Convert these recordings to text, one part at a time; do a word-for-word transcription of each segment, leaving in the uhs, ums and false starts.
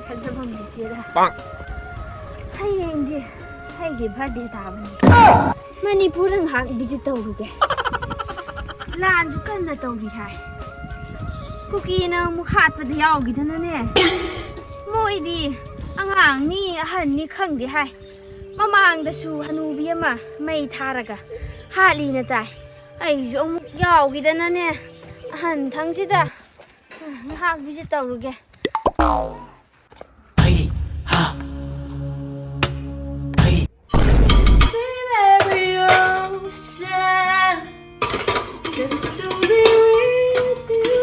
ꯈꯟꯖꯐꯝ ꯂꯩꯇꯦꯗ꯫ ꯍꯌꯦꯡꯗꯤ ꯑꯩꯒꯤ ꯕꯥꯔꯗꯦ ꯇꯥꯕꯅꯤ꯫ ꯃꯅꯤꯄꯨꯔꯗ ꯉꯥꯏꯍꯥꯛ ꯚꯤꯖꯤꯠ ꯇꯧꯔꯨꯒꯦ꯫ ꯂꯥꯟꯁꯨ ꯀꯟꯅ ꯇꯧꯔꯤ ꯍꯥꯏ꯫ ꯀꯨꯀꯤꯅ ꯑꯃꯨꯛ ꯍꯥꯠꯄꯗ ꯌꯥꯎꯈꯤꯗꯅꯅꯦ꯫ ꯃꯣꯏꯗꯤ ꯑꯉꯥꯡꯅꯤ ꯑꯍꯟꯅꯤ ꯈꯪꯗꯦ ꯍꯥꯏ꯫ ꯃꯃꯥꯡꯗꯁꯨ ꯍꯅꯨꯕꯤ ꯑꯃ ꯃꯩ ꯊꯥꯔꯒ ꯍꯥꯠꯂꯤꯅ ꯇꯥꯏ꯫ ꯑꯩꯁꯨ ꯑꯃꯨꯛ ꯌꯥꯎꯈꯤꯗꯅꯅꯦ꯫ ꯑꯍꯟ ꯊꯪꯁꯤꯗ ꯉꯥꯏꯍꯥꯛ visit ꯇꯧꯔꯨꯒꯦ꯫ Swim every ocean just to be with you.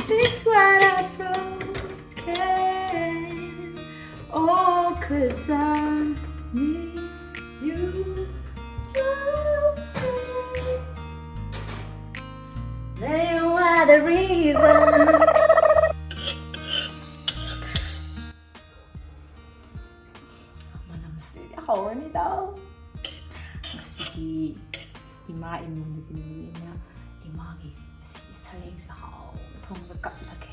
Fix what I broken. Oh, 'cause I need you to say that you are the reason. ꯃꯅꯝꯁꯤ ꯍꯧꯔꯅꯤꯗ꯫ ꯉꯁꯤꯗꯤ ꯏꯃꯥ ꯏꯃꯣꯏꯅꯨꯒꯤ ꯅꯨꯃꯤꯠꯅꯤꯅ ꯏꯃꯥꯒꯤ ꯉꯁꯤꯒꯤ ꯁꯔꯦꯡꯁꯦ ꯍꯥꯎꯅ ꯊꯣꯡꯉꯒ ꯀꯠꯂꯒꯦ꯫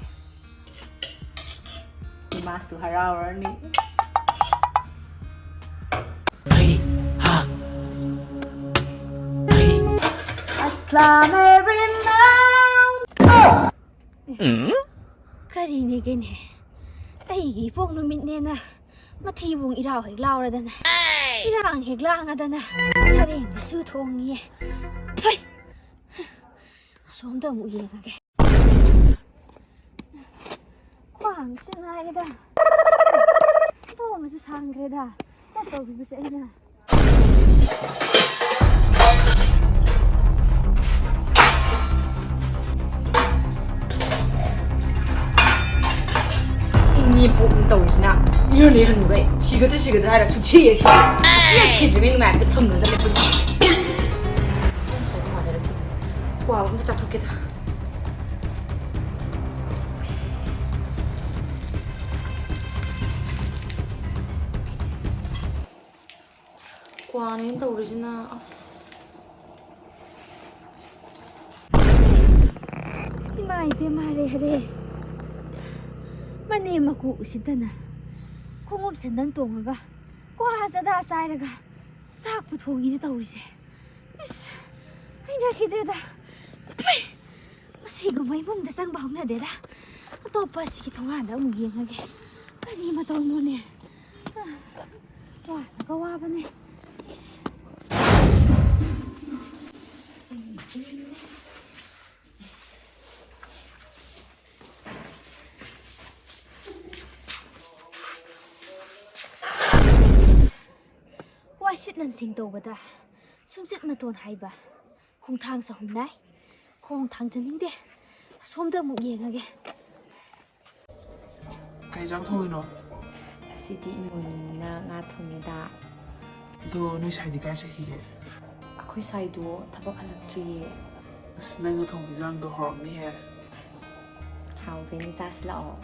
ꯏꯃꯥꯁꯨ ꯍꯔꯥꯎꯔꯅꯤ꯫ I climb every mountain. ꯀꯔꯤꯅꯦꯒꯦꯅꯦ? ꯑꯩꯒꯤ ꯏꯄꯣꯛ ꯅꯨꯃꯤꯠꯅꯦꯅ ꯃꯊꯤꯕꯣꯡ ꯏꯔꯥꯎ ꯍꯦꯛ ꯂꯥꯎꯔꯗꯅ, ꯏꯔꯥꯡ ꯍꯦꯛ ꯂꯥꯡꯉꯗꯅ, ꯁꯔꯦꯡ ꯃꯆꯨ ꯊꯣꯡꯉꯤꯌꯦ꯫ ꯐꯩ! ꯑꯁꯣꯝꯗ ꯑꯃꯨꯛ ꯌꯦꯡꯉꯒꯦ꯫ ꯈ꯭ꯋꯥꯡꯁꯦ ꯅꯥꯏꯌꯦꯗ꯫ ꯈꯣꯡꯅꯁꯨ ꯁꯥꯡꯈ꯭ꯔꯦꯗ꯫ ꯆꯠꯇꯧꯔꯤꯕꯁꯦ ꯑꯩꯅ꯫ ꯏꯅꯦ ꯄꯣꯛꯅ ꯇꯧꯔꯤꯁꯤꯅ ꯃꯤꯑꯣꯏ ꯍꯅꯨꯒꯩ ꯁꯤꯒꯗ꯭ꯔꯥ ꯁꯤꯒꯗ꯭ꯔꯥ ꯍꯥꯏꯔ ꯁꯨꯛꯁꯤ ꯍꯦꯛ ꯁꯤ꯫ ꯁꯤ ꯍꯦꯛ ꯁꯤꯗ꯭ꯔꯤꯉꯩ ꯅꯨꯡꯉꯥꯏꯕꯁꯦ ꯐꯪꯗꯅ ꯆꯠꯂꯦ ꯄꯨꯟꯁꯤ꯫ ꯀ꯭ꯋꯥ ꯑꯝꯇ ꯆꯥꯊꯣꯛꯀꯦꯗ꯫ ꯀ꯭ꯋꯥꯅꯦꯅ ꯇꯧꯔꯤꯁꯤꯅ ꯑꯁ꯫ ꯏꯃꯥ ꯏꯕꯦꯝꯃ ꯍꯔꯦ ꯍꯔꯦ꯫ ꯑꯅꯦꯝ ꯃꯀꯨ ꯎꯁꯤꯠꯇꯅ ꯈꯣꯡꯎꯞ ꯁꯦꯟꯗꯟ ꯇꯣꯡꯉꯒ ꯀ꯭ꯋꯥ ꯆꯗꯥ ꯆꯥꯏꯔꯒ ꯆꯥꯛꯄꯨ ꯊꯣꯡꯉꯤꯅ ꯇꯧꯔꯤꯁꯦ꯫ ꯏꯁ, ꯍꯩꯅꯈꯤꯗ꯭ꯔꯦꯗ꯫ ꯄꯩ! ꯃꯁꯤꯒꯨꯝꯕ ꯏꯃꯨꯡꯗ ꯆꯪꯕ ꯍꯧꯅꯗꯦꯗ꯫ ꯑꯇꯣꯞꯄ ꯑꯁꯤꯒꯤ ꯊꯣꯡꯒꯥꯟꯗ ꯑꯃꯨꯛ ꯌꯦꯡꯉꯒꯦ꯫ ꯀꯔꯤ ꯃꯇꯧꯅꯣꯅꯦ? ꯑ, ꯋꯥꯅꯒ ꯋꯥꯕꯅꯦ꯫ ꯏꯁ꯫ ꯋꯥꯏꯁꯤꯠ ꯅꯝꯁꯤꯡ ꯇꯧꯕꯗ ꯁꯨꯝꯆꯤꯠ ꯃꯇꯣꯟ ꯍꯥꯏꯕ ꯈꯣꯡꯊꯥꯡ ꯆꯍꯨꯝ ꯅꯥꯏ꯫ ꯈꯣꯡ ꯊꯥꯡꯖꯅꯤꯡꯗꯦ꯫ ꯑꯁꯣꯝꯗ ꯑꯃꯨꯛ ꯌꯦꯡꯉꯒꯦ꯫ ꯀꯩ ꯏꯟꯖꯥꯡ ꯊꯣꯡꯉꯤꯅꯣ? ꯉꯁꯤꯗꯤ ꯏꯃꯣꯏꯅꯨꯅꯤꯅ ꯉꯥ ꯊꯣꯡꯉꯦꯗ꯫ ꯑꯗꯣ ꯅꯣꯏ ꯁꯥꯏꯗꯤ ꯀꯥꯏ ꯆꯠꯈꯤꯒꯦ? ꯑꯩꯈꯣꯏ ꯁꯥꯏꯗꯣ ꯊꯕꯛ ꯍꯜꯂꯛꯇ꯭ꯔꯤꯌꯦ꯫ ꯑꯁ, ꯅꯪꯅ ꯊꯣꯡꯕ ꯏꯟꯖꯥꯡꯗꯣ ꯍꯥꯎꯔꯝꯅꯤꯍꯦ꯫ ꯍꯥꯎꯗꯣꯏꯅꯤ, ꯆꯥꯁꯤ ꯂꯥꯛꯑꯣ꯫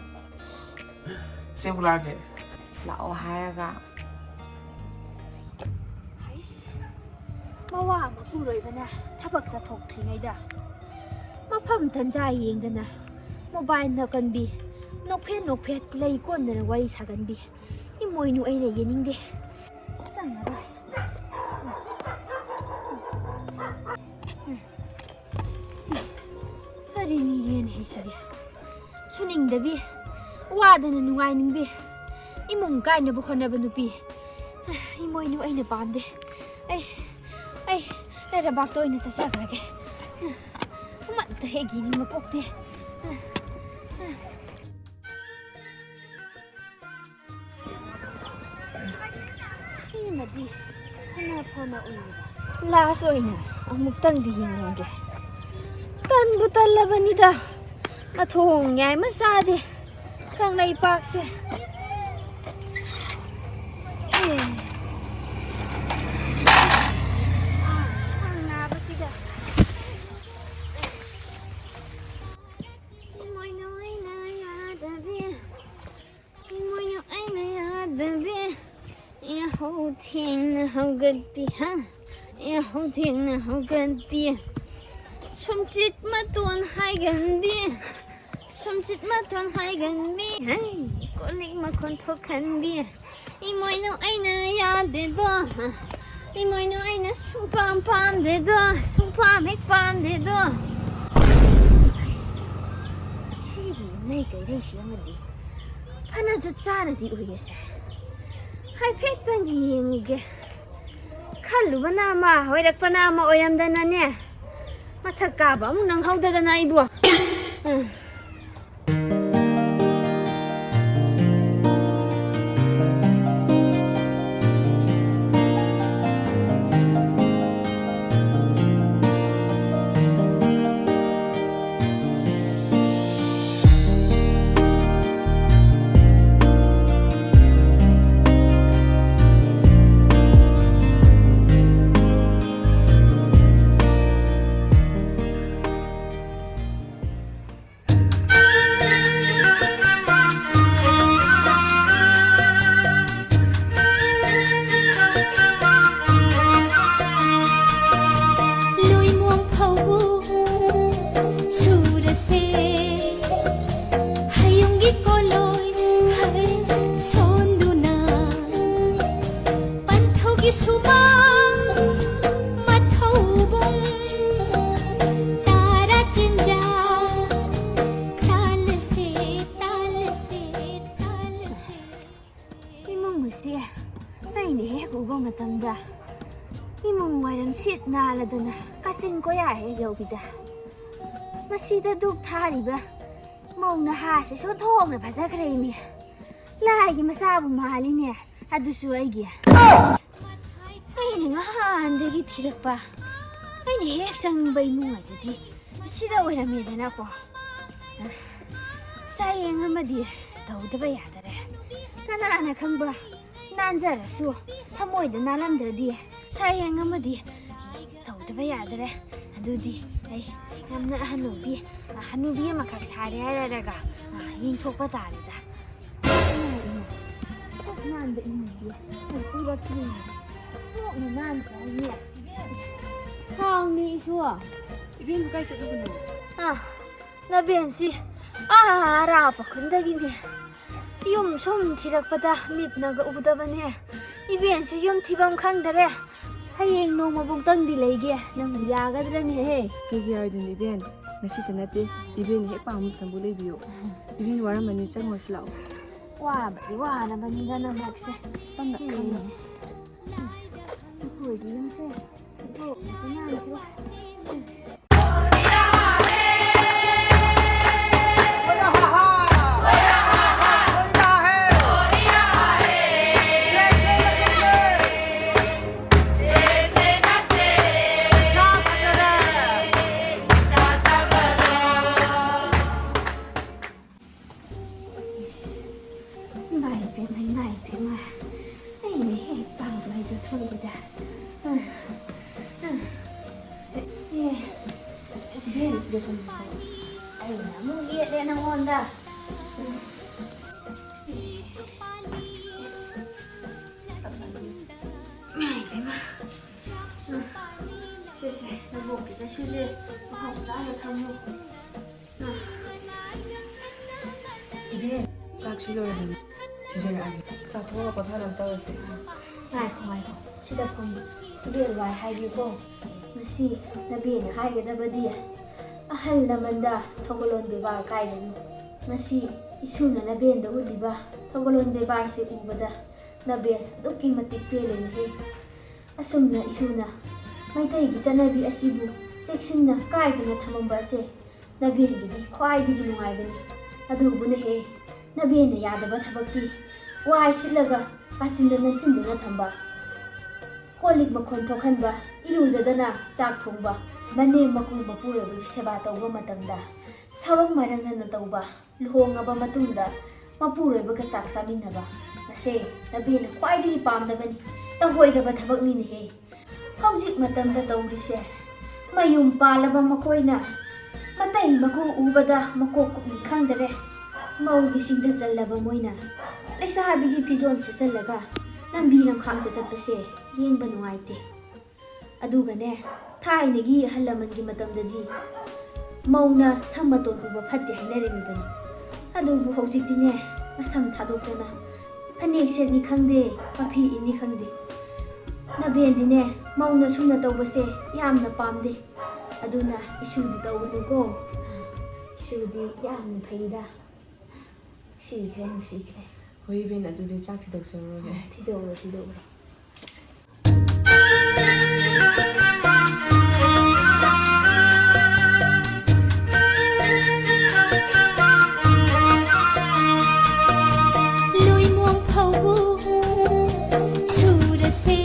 ꯆꯦ ꯃꯨꯂꯥꯒꯤ꯫ ꯂꯥꯛꯑꯣ ꯍꯥꯏꯔꯒ꯫ ꯍꯩꯁ, ꯃꯋꯥ ꯃꯄꯨꯔꯣꯏꯕꯅ ꯊꯕꯛ ꯆꯠꯊꯣꯛꯈ꯭ꯔꯤꯉꯩꯗ ꯃꯐꯝ ꯇꯟꯖꯥ ꯌꯦꯡꯗꯅ ꯃꯣꯕꯥꯏꯜ ꯅꯣꯛꯀꯟꯕꯤ, ꯅꯣꯛꯐꯦꯠ ꯅꯣꯛꯐꯦꯠ ꯂꯩ ꯀꯣꯟꯗꯅ ꯋꯥꯔꯤ ꯁꯥꯒꯟꯕꯤ ꯏꯃꯣꯏꯅꯨ ꯑꯩꯅ ꯌꯦꯡꯅꯤꯡꯗꯦ꯫ ꯆꯪꯉꯔꯣꯏ꯫ ꯀꯔꯤꯅꯤ ꯌꯦꯟ ꯍꯩꯁꯤꯗꯤ? ꯁꯨꯅꯤꯡꯗꯕꯤ, ꯋꯥꯗꯅ ꯅꯨꯡꯉꯥꯏꯅꯤꯡꯕꯤ, ꯏꯃꯨꯡ ꯀꯥꯏꯅꯕ ꯍꯣꯠꯅꯕ ꯅꯨꯄꯤ꯫ ꯏꯃꯣꯏꯅꯨ ꯑꯩꯅ ꯄꯥꯝꯗꯦ꯫ ꯑꯩ, ꯑꯩ ꯂꯩꯔꯕꯥꯛꯇ ꯑꯣꯏꯅ ꯆꯠꯆꯈ꯭ꯔꯒꯦ꯫ ꯑꯃꯠꯇ ꯍꯦꯛ ꯌꯦꯡꯅꯤꯡꯕ ꯄꯣꯛꯇꯦ꯫ ꯁꯤꯃꯗꯤ ꯐꯅ ꯐꯅ ꯎꯏꯔꯦ꯫ ꯂꯥꯁ ꯑꯣꯏꯅ ꯑꯃꯨꯛꯇꯪꯗꯤ ꯌꯦꯡꯉꯝꯒꯦ꯫ ꯇꯟꯕꯨ ꯇꯜꯂꯕꯅꯤꯗ, ꯃꯊꯣꯡ ꯌꯥꯏꯃ ꯆꯥꯗꯦ ꯀꯪꯂꯩꯄꯥꯛꯁꯦ꯫ ꯑꯦ꯫ ꯈ꯭ꯋꯥꯡ ꯅꯥꯕꯁꯤꯗ꯫ ꯏꯃꯣꯏꯅꯨ ꯑꯩꯅ ꯌꯥꯗꯕꯤ꯫ ꯏꯃꯣꯏꯅꯨ ꯑꯩꯅ ꯌꯥꯗꯕꯤ, ꯌꯥꯍꯧ ꯊꯦꯡꯅ ꯍꯧꯒꯠꯄꯤ, ꯍꯥ? ꯌꯥꯍꯧ ꯊꯦꯡꯅ ꯍꯧꯒꯠꯄꯤ, ꯁꯨꯝꯆꯤꯠ ꯃꯇꯣꯟ ꯍꯥꯏꯒꯟꯕꯤ, ꯁꯨꯝꯆꯤꯠ ꯃꯇꯣꯟ ꯍꯥꯏꯒꯟꯕꯤ, ꯍꯩ, ꯀꯣꯜ ꯂꯤꯛ ꯃꯈꯣꯟ ꯊꯣꯛꯍꯟꯕꯤ꯫ ꯏꯃꯣꯏꯅꯨ ꯑꯩꯅ ꯌꯥꯗꯦꯗꯣ, ꯏꯃꯣꯏꯅꯨ ꯑꯩꯅ ꯁꯨꯡꯄꯥꯝ ꯄꯥꯝꯗꯦꯗꯣ, ꯁꯨꯡꯄꯥꯝ ꯍꯦꯛ ꯄꯥꯝꯗꯦꯗꯣ꯫ ꯑꯩꯁ, ꯁꯤꯒꯤ ꯏꯃꯩ ꯀꯩꯔꯩꯁꯤ ꯑꯃꯗꯤ ꯐꯅꯁꯨ ꯆꯥꯅꯗꯤ ꯎꯏꯌꯦꯁꯦ꯫ ꯍꯥꯏꯐꯦꯠꯇꯪ ꯌꯦꯡꯉꯨꯒꯦ꯫ ꯈꯜꯂꯨꯕꯅ ꯑꯃ, ꯑꯣꯏꯔꯛꯄꯅ ꯑꯃ ꯑꯣꯏꯔꯝꯗꯅꯅꯦ, ꯃꯊꯛ ꯀꯥꯕ ꯑꯃꯨꯛ ꯅꯪꯍꯧꯗꯗꯅ ꯑꯩꯕꯨ꯫ ꯎꯝ꯫ ꯂꯣꯏꯃꯣꯡ ꯐꯧꯕꯨ ꯁꯨꯔꯁꯦ, ꯍꯌꯨꯝꯒꯤ ꯀꯣꯂꯣꯏ ꯍꯩ ꯁꯣꯟꯗꯨꯅ꯫ ꯄꯟꯊꯧꯒꯤ ꯁꯨꯃꯥꯡ ꯃꯊꯧꯕꯨꯡ ꯇꯔꯥ ꯆꯤꯟꯖꯥ ꯇꯥꯜꯂꯁꯦ, ꯇꯥꯜꯂꯁꯦ, ꯇꯥꯜꯂꯁꯦ꯫ ꯏꯃꯨꯡ ꯑꯁꯤ ꯑꯩꯅ ꯍꯦꯛ ꯎꯕ ꯃꯇꯝꯗ ꯏꯃꯨꯡ ꯋꯥꯏꯔꯝ ꯁꯤꯠ ꯅꯥꯜꯂꯗꯅ ꯀꯥꯆꯤꯟ ꯀꯣꯌꯥ ꯍꯦꯛ ꯌꯧꯕꯤꯗ꯫ ꯃꯁꯤꯗ ꯙꯨꯛ ꯊꯥꯔꯤꯕ ꯃꯧ ꯅꯍꯥꯁꯤꯁꯨ ꯑꯣꯟꯊꯣꯛꯅ ꯐꯖꯈ꯭ꯔꯦ ꯏꯃꯤ꯫ ꯂꯥꯏꯒꯤ ꯃꯆꯥꯕꯨ ꯃꯥꯜꯂꯤꯅꯦ, ꯑꯗꯨꯁꯨ ꯑꯩꯒꯤ꯫ ꯑꯩꯅ ꯉꯍꯥꯟꯗꯒꯤ ꯊꯤꯔꯛꯄ, ꯑꯩꯅ ꯍꯦꯛ ꯆꯪꯕ ꯏꯃꯨꯡ ꯑꯗꯨꯗꯤ ꯁꯤꯗ ꯑꯣꯏꯔꯝꯃꯦꯗꯅꯀꯣ꯫ ꯆꯥꯌꯦꯡ ꯑꯃꯗꯤ ꯇꯧꯗꯕ ꯌꯥꯗꯔꯦ꯫ ꯀꯅꯥꯅ ꯈꯪꯕ, ꯅꯥꯟꯖꯔꯁꯨ ꯊꯃꯣꯏꯗ ꯅꯥꯜꯂꯝꯗ꯭ꯔꯗꯤ ꯆꯥꯌꯦꯡ ꯑꯃꯗꯤ ꯇꯧꯗꯕ ꯌꯥꯗꯔꯦ꯫ ꯑꯗꯨꯗꯤ ꯑꯩ ꯌꯥꯝꯅ ꯍꯅꯨꯕꯤ, ꯍꯅꯨꯕꯤ ꯑꯃꯈꯛ ꯁꯥꯔꯦ ꯍꯥꯏꯔꯒ, ꯌꯦꯡꯊꯣꯛꯄ ꯇꯥꯔꯦꯗ꯫ ꯏꯃꯥ, ꯏꯃꯥ꯫ ꯀꯣꯛ ꯅꯥꯟꯕ ꯏꯃꯨꯡꯗꯤ ꯎꯄꯨ ꯋꯥꯊꯤꯅꯤ꯫ ꯀꯣꯛꯅ ꯅꯥꯟꯕ ꯍꯥꯏꯅꯦ꯫ ꯍꯥꯎꯅꯦ, ꯏꯁꯨ꯫ ꯏꯕꯦꯝꯃ, ꯀꯥꯏ ꯆꯠꯂꯨꯕꯅꯣ? ꯑꯥ, ꯅꯕꯦꯟꯁꯤ ꯑꯥ, ꯑꯔꯥꯞꯄ ꯈꯨꯟꯗꯒꯤꯅꯦ꯫ ꯌꯨꯝ ꯁꯨꯝ ꯊꯤꯔꯛꯄꯗ ꯃꯤꯠꯅꯒ ꯎꯗꯕꯅꯦ꯫ ꯏꯕꯦꯟꯁꯦ ꯌꯨꯝ ꯊꯤꯐꯝ ꯈꯪꯗꯔꯦ꯫ ꯍꯌꯦꯡ ꯅꯣꯡꯃꯕꯨꯛꯇꯪꯗꯤ ꯂꯩꯒꯦ꯫ ꯅꯪꯕꯨ ꯌꯥꯒꯗ꯭ꯔꯅꯦꯍꯦ? ꯀꯩꯒꯤ ꯌꯥꯔꯣꯏꯗꯣꯏꯅꯣ ꯏꯕꯦꯟ? ꯉꯁꯤꯇ ꯅꯠꯇꯦ, ꯏꯕꯦꯟꯅ ꯍꯦꯛ ꯄꯥꯝꯕ ꯃꯇꯝꯕꯨ ꯂꯩꯕꯤꯌꯨ꯫ ꯏꯕꯦꯟ ꯋꯥꯔꯝꯃꯅꯤ, ꯆꯪꯉꯨꯔꯁꯤ ꯂꯥꯛꯑꯣ꯫ ꯋꯥꯕꯗꯤ ꯋꯥꯔꯕꯅꯤꯗ ꯅꯕꯣꯛꯁꯦ꯫ ꯐꯝꯅ, ꯐꯝꯅ꯫ ꯎꯝ꯫ ꯑꯩꯈꯣꯏꯒꯤ ꯌꯨꯝꯁꯦ ꯏꯕꯣꯛ ꯉꯥꯛꯇ ꯉꯥꯏꯈ꯭ꯔꯦ꯫ ꯏꯃꯥ ꯏꯕꯦꯝꯃ, ꯏꯃꯥ ꯏꯕꯦꯝꯃ꯫ ꯑꯩꯅ ꯍꯦꯛ ꯄꯥꯝꯕ ꯍꯥꯏꯗꯣ ꯊꯣꯛꯏꯗ꯫ ꯑꯦ, ꯁꯤꯗ ꯊꯝꯃꯣ꯫ ꯑꯩꯅ ꯑꯃꯨꯛ ꯌꯦꯠꯂꯦ ꯅꯪꯉꯣꯟꯗ꯫ ꯏꯃꯥ ꯏꯕꯦꯝꯃ꯫ ꯁꯦ, ꯁꯦ, ꯅꯕꯣꯛꯀꯤ ꯆꯥꯁꯤꯜꯂꯦ꯫ ꯃꯍꯥꯎ ꯆꯥꯅ ꯊꯝꯃꯨ꯫ ꯏꯕꯦꯟ, ꯆꯥꯛꯁꯤ ꯂꯣꯏꯔꯕꯅꯤ꯫ ꯊꯤꯖꯔꯛꯑꯒꯦ꯫ ꯆꯥꯊꯣꯛꯑꯒ ꯄꯣꯊꯥꯅꯕ ꯇꯧꯔꯁꯦ꯫ ꯉꯥꯏꯈꯣ, ꯉꯥꯏꯈꯣ꯫ ꯁꯤꯗ ꯐꯝ꯫ ꯏꯕꯦꯟ ꯋꯥꯏ ꯍꯥꯏꯒꯦꯀꯣ꯫ ꯉꯁꯤ ꯅꯕꯦꯟꯅ ꯍꯥꯏꯒꯗꯕꯗꯤ ꯑꯍꯜ ꯂꯃꯟꯗ ꯊꯧꯒꯜꯂꯣꯟ ꯕꯦꯕꯥꯔ ꯀꯥꯏꯒꯅꯨ꯫ ꯉꯁꯤ ꯏꯁꯨꯅ ꯅꯕꯦꯟꯗ ꯎꯠꯂꯤꯕ ꯊꯧꯒꯜꯂꯣꯟ ꯕꯦꯕꯥꯔꯁꯤ ꯎꯕꯗ ꯅꯕꯦꯟ ꯑꯗꯨꯛꯀꯤ ꯃꯇꯤꯛ ꯄꯦꯜꯂꯦꯅꯦꯍꯦ꯫ ꯑꯁꯨꯝꯅ ꯏꯁꯨꯅ ꯃꯩꯇꯩꯒꯤ ꯆꯠꯅꯕꯤ ꯑꯁꯤꯕꯨ ꯆꯦꯛꯁꯤꯟꯅ ꯀꯥꯏꯗꯅ ꯊꯝꯃꯝꯕ ꯑꯁꯦ ꯅꯕꯦꯟꯒꯤꯗꯤ ꯈ꯭ꯋꯥꯏꯗꯒꯤ ꯅꯨꯡꯉꯥꯏꯕꯅꯤ꯫ ꯑꯗꯨꯕꯨꯅꯦꯍꯦ, ꯅꯕꯦꯟꯅ ꯌꯥꯗꯕ ꯊꯕꯛꯇꯤ ꯋꯥꯏ ꯁꯤꯠꯂꯒ ꯀꯥꯆꯤꯟꯗ ꯅꯝꯁꯤꯟꯗꯨꯅ ꯊꯝꯕ, ꯀꯣꯜ ꯂꯤꯛ ꯃꯈꯣꯟ ꯊꯣꯛꯍꯟꯕ, ꯏꯔꯨꯖꯗꯅ ꯆꯥꯛ ꯊꯣꯡꯕ, ꯃꯅꯦꯝ ꯃꯀꯨ ꯃꯄꯨꯔꯣꯏꯕꯒꯤ ꯁꯦꯕꯥ ꯇꯧꯕ ꯃꯇꯝꯗ ꯁꯥꯎꯔꯣꯡ ꯃꯥꯏꯔꯪꯅꯅ ꯇꯧꯕ, ꯂꯨꯍꯣꯡꯉꯕ ꯃꯇꯨꯡꯗ ꯃꯄꯨꯔꯣꯏꯕꯒ ꯆꯥꯛ ꯆꯥꯃꯤꯟꯅꯕ, ꯃꯁꯦ ꯅꯕꯦꯟꯅ ꯈ꯭ꯋꯥꯏꯗꯒꯤ ꯄꯥꯝꯗꯕꯅꯤ, ꯇꯧꯍꯣꯏꯗꯕ ꯊꯕꯛꯅꯤꯅꯦꯍꯦ꯫ ꯍꯧꯖꯤꯛ ꯃꯇꯝꯗ ꯇꯧꯔꯤꯁꯦ, ꯃꯌꯨꯝ ꯄꯥꯜꯂꯕ ꯃꯈꯣꯏꯅ ꯃꯇꯩ ꯃꯀꯨ ꯎꯕꯗ ꯃꯀꯣꯛ ꯀꯨꯞꯅꯤ ꯈꯪꯗꯔꯦ꯫ ꯃꯧꯒꯤ ꯁꯤꯡꯗ ꯆꯜꯂꯕ ꯃꯣꯏꯅ ꯂꯩꯁꯥꯕꯤꯒꯤ ꯐꯤꯖꯣꯜ ꯁꯦꯠꯆꯜꯂꯒ ꯂꯝꯕꯤ ꯂꯝꯈꯥꯡꯗ ꯆꯠꯄꯁꯦ ꯌꯦꯡꯕ ꯅꯨꯡꯉꯥꯏꯇꯦ꯫ ꯑꯗꯨꯒꯅꯦ, ꯊꯥꯏꯅꯒꯤ ꯑꯍꯜ ꯂꯃꯟꯒꯤ ꯃꯇꯝꯗꯗꯤ ꯃꯧꯅ ꯁꯝ ꯃꯇꯣꯟ ꯎꯕ ꯐꯠꯇꯦ ꯍꯥꯏꯅꯔꯤꯕꯅꯤ꯫ ꯑꯗꯨꯕꯨ ꯍꯧꯖꯤꯛꯇꯤꯅꯦ, ꯃꯁꯝ ꯊꯥꯗꯣꯛꯇꯅ ꯐꯅꯦꯛ ꯁꯦꯠꯅꯤ ꯈꯪꯗꯦ, ꯃꯐꯤ ꯏꯅꯤ ꯈꯪꯗꯦ꯫ ꯅꯕꯦꯟꯗꯤꯅꯦ, ꯃꯧꯅ ꯁꯨꯝꯅ ꯇꯧꯕꯁꯦ ꯌꯥꯝꯅ ꯄꯥꯝꯗꯦ꯫ ꯑꯗꯨꯅ ꯏꯁꯨꯗꯤ ꯇꯧꯒꯅꯨꯀꯣ꯫ ꯏꯁꯨꯗꯤ ꯌꯥꯝꯅ ꯐꯩꯗ꯫ ꯅꯨꯡꯁꯤꯈ꯭ꯔꯦ, ꯅꯨꯡꯁꯤꯈ꯭ꯔꯦ꯫ ꯍꯣꯏ, ꯏꯕꯦꯟ, ꯑꯗꯨꯗꯤ ꯆꯥꯛ ꯊꯤꯗꯣꯛꯆꯔꯨꯔꯒꯦ꯫ ꯊꯤꯗꯣꯛꯎꯔꯣ, ꯊꯤꯗꯣꯛꯎꯔꯣ꯫ ꯂꯣꯏꯃꯣꯡ ꯐꯧꯕꯨ ꯁꯨꯔꯁꯦ,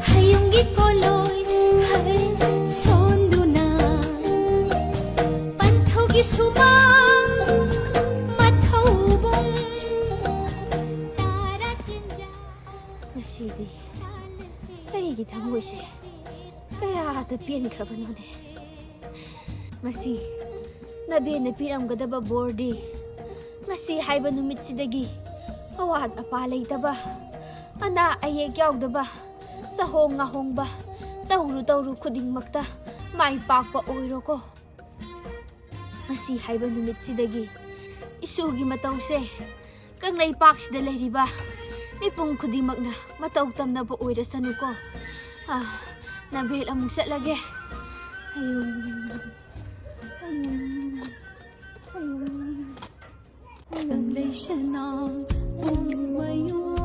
ꯍꯌꯨꯝꯒꯤ ꯀꯣꯂꯣꯏ ꯍꯩ ꯁꯣꯟꯗꯨꯅ, ꯄꯟꯊꯧꯒꯤ ꯁꯨꯃꯥꯡ ꯃꯊꯧꯕꯨꯡ ꯇꯥꯔꯥ ꯆꯤꯟꯖꯥ꯫ ꯉꯁꯤꯗꯤ ꯑꯩꯒꯤ ꯊꯃꯣꯏꯁꯦ ꯀꯌꯥꯗ ꯄꯦꯟꯈ꯭ꯔꯕꯅꯣꯅꯦ꯫ ꯉꯁꯤ ꯅꯕꯦꯟꯅ ꯄꯤꯔꯝꯒꯗꯕ ꯕꯣꯔꯗꯤ, ꯉꯁꯤ ꯍꯥꯏꯕ ꯅꯨꯃꯤꯠꯁꯤꯗꯒꯤ ꯑꯋꯥꯠ ꯑꯄꯥ ꯂꯩꯇꯕ, ꯑꯅꯥ ꯑꯌꯦꯛ ꯌꯥꯎꯗꯕ, ꯆꯍꯣꯡ ꯉꯥꯍꯣꯡꯕ, ꯇꯧꯔꯨ ꯇꯧꯔꯨ ꯈꯨꯗꯤꯡꯃꯛꯇ ꯃꯥꯏ ꯄꯥꯛꯄ ꯑꯣꯏꯔꯣꯀꯣ꯫ ꯉꯁꯤ ꯍꯥꯏꯕ ꯅꯨꯃꯤꯠꯁꯤꯗꯒꯤ ꯏꯁꯨꯒꯤ ꯃꯇꯧꯁꯦ ꯀꯪꯂꯩꯄꯥꯛꯁꯤꯗ ꯂꯩꯔꯤꯕ ꯃꯤꯄꯨꯝ ꯈꯨꯗꯤꯡꯃꯛꯅ ꯃꯇꯧ ꯇꯝꯅꯕ ꯑꯣꯏꯔꯁꯅꯨꯀꯣ꯫ ꯑꯥ, ꯅꯕꯦꯟ ꯑꯃꯨꯛ ꯆꯠꯂꯒꯦ꯫ ꯑꯌꯨ, ꯑꯌꯨ, ꯑꯌꯨ, ꯑꯌꯨ꯫ ꯀꯪꯂꯩ ꯁꯅꯥ ꯄꯨꯡ ꯃꯌꯨ